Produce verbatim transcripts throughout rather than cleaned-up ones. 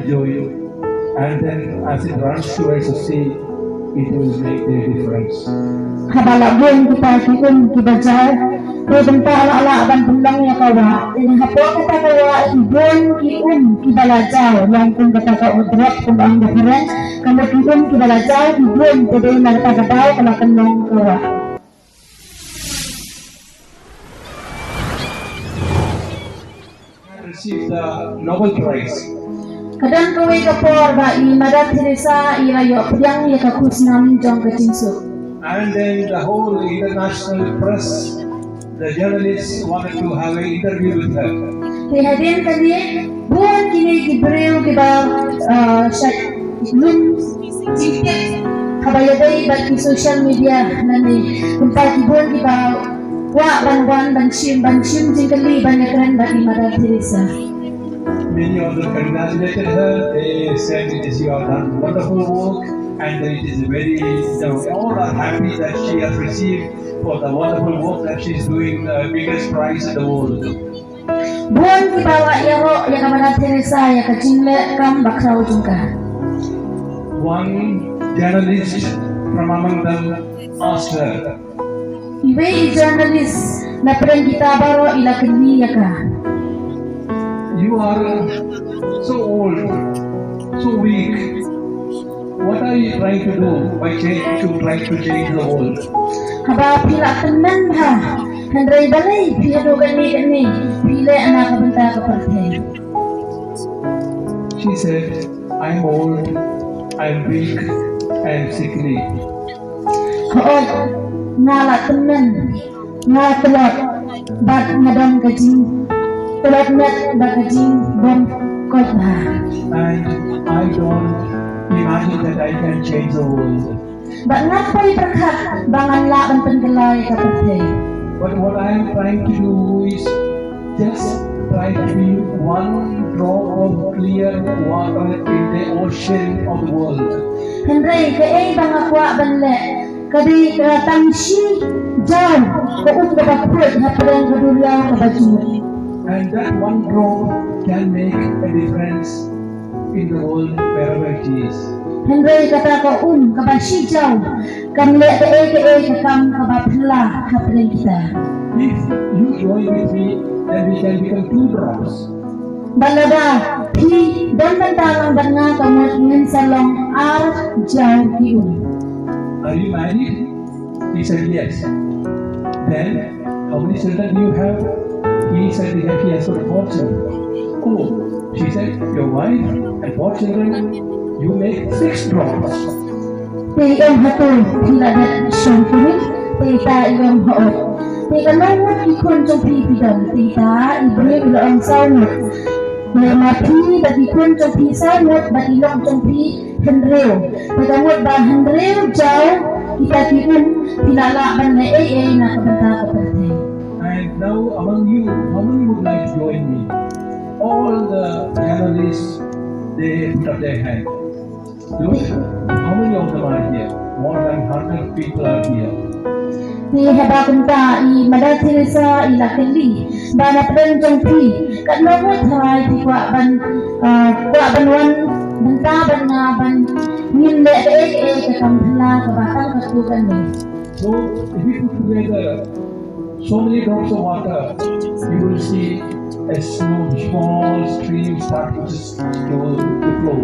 join. And then as it runs towards the sea, it will make a difference. Haba la bun kita ki um kiba jaw, te bynta la lah ban pynlong ïa ka wah. Te hapoh kata ka wah ki bun ki um kiba la jaw, long kum kata ka u drop kumba ong da phareng, ka mut ki um kiba la jaw ki bun, te dei na kata ka daw ka la pynlong ka wah. Received the Nobel Prize. Ka don kawei ka por ba i Mother Teresa i la ïoh pdiang ïa ka khusnam jong ka jingsuk. And then the whole international press, the journalists wanted to have an interview with her. Te hadien kane, bun kine ki briew kiba, ah, shait lum jingtip haba ïadei bad ki social media lane kumta ki bun kiba kwah ban wan ban shim, ban shim jingkylli ban ïakren bad i Mother Teresa. Many of them congratulated her. They said, "It is, you have done wonderful work," and it is very, they all are happy that she has received for the wonderful work that she is doing, the biggest prize in the world. Bun kiba la ïaroh ïa ka Mother Teresa ïa ka jingleh kam bakhraw jong ka. One journalist from among them asked her, iwei i journalist na pdeng kita baroh i la kylli ïa ka. You are so old, so weak. What are you trying to do by change, to try to change the world? Haba phi la tymmen bha, hynrei balei phi haduh kane kane phi leh na ka bynta ka pyrthei? She said, "I'm old, I'm weak, I'm sickly." Hooid, nga la tymmen, nga tlot, bad nga don ka jingtlot met bad ka jingbym koit bha. And I don't imagine that I can change the world. Bad ngam poi pyrkhat ba ngan lah ban pynkylla ïa ka pyrthei. But what I am trying to do is just try to be one drop of clear water in the ocean of the world. Hynrei kaei ba nga kwah ban leh ka dei ka tang shi jaw ka um kaba khuid hapdeng ka duriaw kaba jngut. And that one drop can make a difference in the world wherever it is. Hynrei kata ka um kaba shi jaw kan leh kaei kaei ka kam kaba phylla hapdeng kita. If you join with me, then we can become two drops. Bad lada phi don bynta lang bad nga, ka mut ngin sa long ar jaw ki um. Are you married? He said, "Yes." "Then, how many children do you have?" He said, "He has got four children." "Oh," she said, "your wife and four children, you make six drops." Te i ong, hato phi la dep shong kurim? Te ita i ong, hooid. Te katno ngut ki khun jong phi phi don? Te ita i briew i la ong, saw ngut. Te ma phi bad ki khun jong phi saw ngut bad i lok jong phi hynriew. Te ka mut ba hynriew jaw kita ki um, phi la lah ban leh ei ei na ka bynta ka pyrthei. And now among you, how many would like to join me? All the panelists, they put up their hand. Look, how many of them are here? More than hundred people are here. Te haba kumta i Mother Teresa i la kylli ba na pdeng jong phi katno ngut tharai phi kwah ban, ah, kwah ban wan bynta bad nga ban ngin leh kaei kaei ka kam phylla kaba tang katto katne. So if we put together so many drops of water, you will see a small, small stream start to, to, to flow.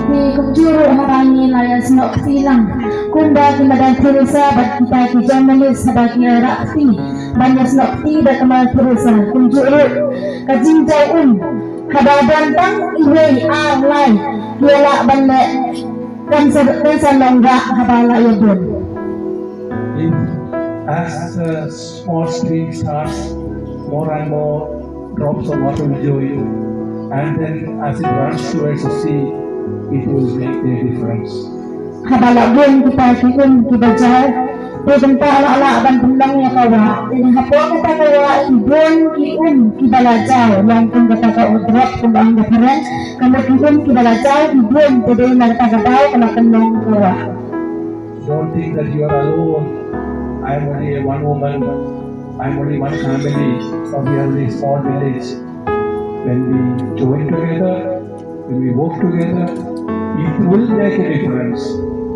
Te kumjuh ruh haba ngi la ïasnoh kti lang kumba ki Mother Teresa bad kita ki journalist haba ki ïarap kti ban ïasnoh kti da ka Mother Teresa, kumjuh ruh ka jingjaw um haba don tang iwei, ar, lai, ki lah ban leh kan sa, kan sa long rah haba la ïabun. If as the small stream starts, more and more drops of water will join, and then as it runs towards the sea, it will make a difference. Haba la bun kita ki um kiba jaw, te bynta la lah ban pynlong ïa ka wah. Te hapoh kata ka wah ki bun ki um kiba la jaw, long kum kata ka u drop kumba ong da phareng, ka mut ki um kiba la jaw ki bun, te dei na kata ka daw ka la pynlong ka wah. Don't think that you are alone. I am only a one woman. I am only one family. Or we are only a small village. When we join together, When we work together, it will make a difference.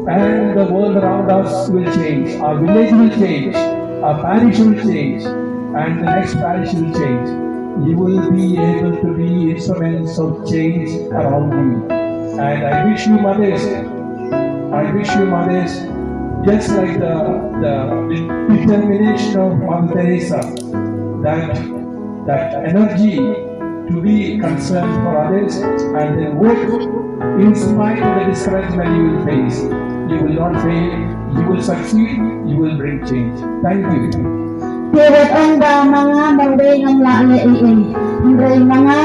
And the world around us will change. Our village will change. Our parish will change. And the next parish will change. You will be able to be instruments of change around you. And I wish you mothers, I wish you mothers, just like the, the determination of Mother Teresa, that that energy to be concerned for others and then work in spite of the discouragement you will face. You will not fail, you will succeed, you will bring change. Thank you. Te wat ong ba ma nga marwei ngam lah leh ei ei. Hynrei ma nga,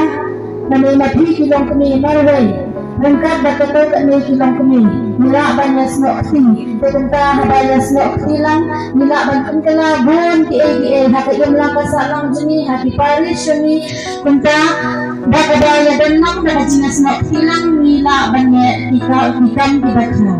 ma nga ma phi ki long kmie marwei. Ryngkat bad kato katne ki long kmie, ngi lah ban ïasnoh kti. Te kumta haba ïasnoh kti lang, ngi lah ban pynkylla bun kiei kiei ha ka imlang ka sahlang jong ngi, ha ki parish jong ngi. Kumta ba kaba ïadon lang bad ka jingïasnoh kti lang, ngi lah ban leh ki ka, ki kam kiba khraw.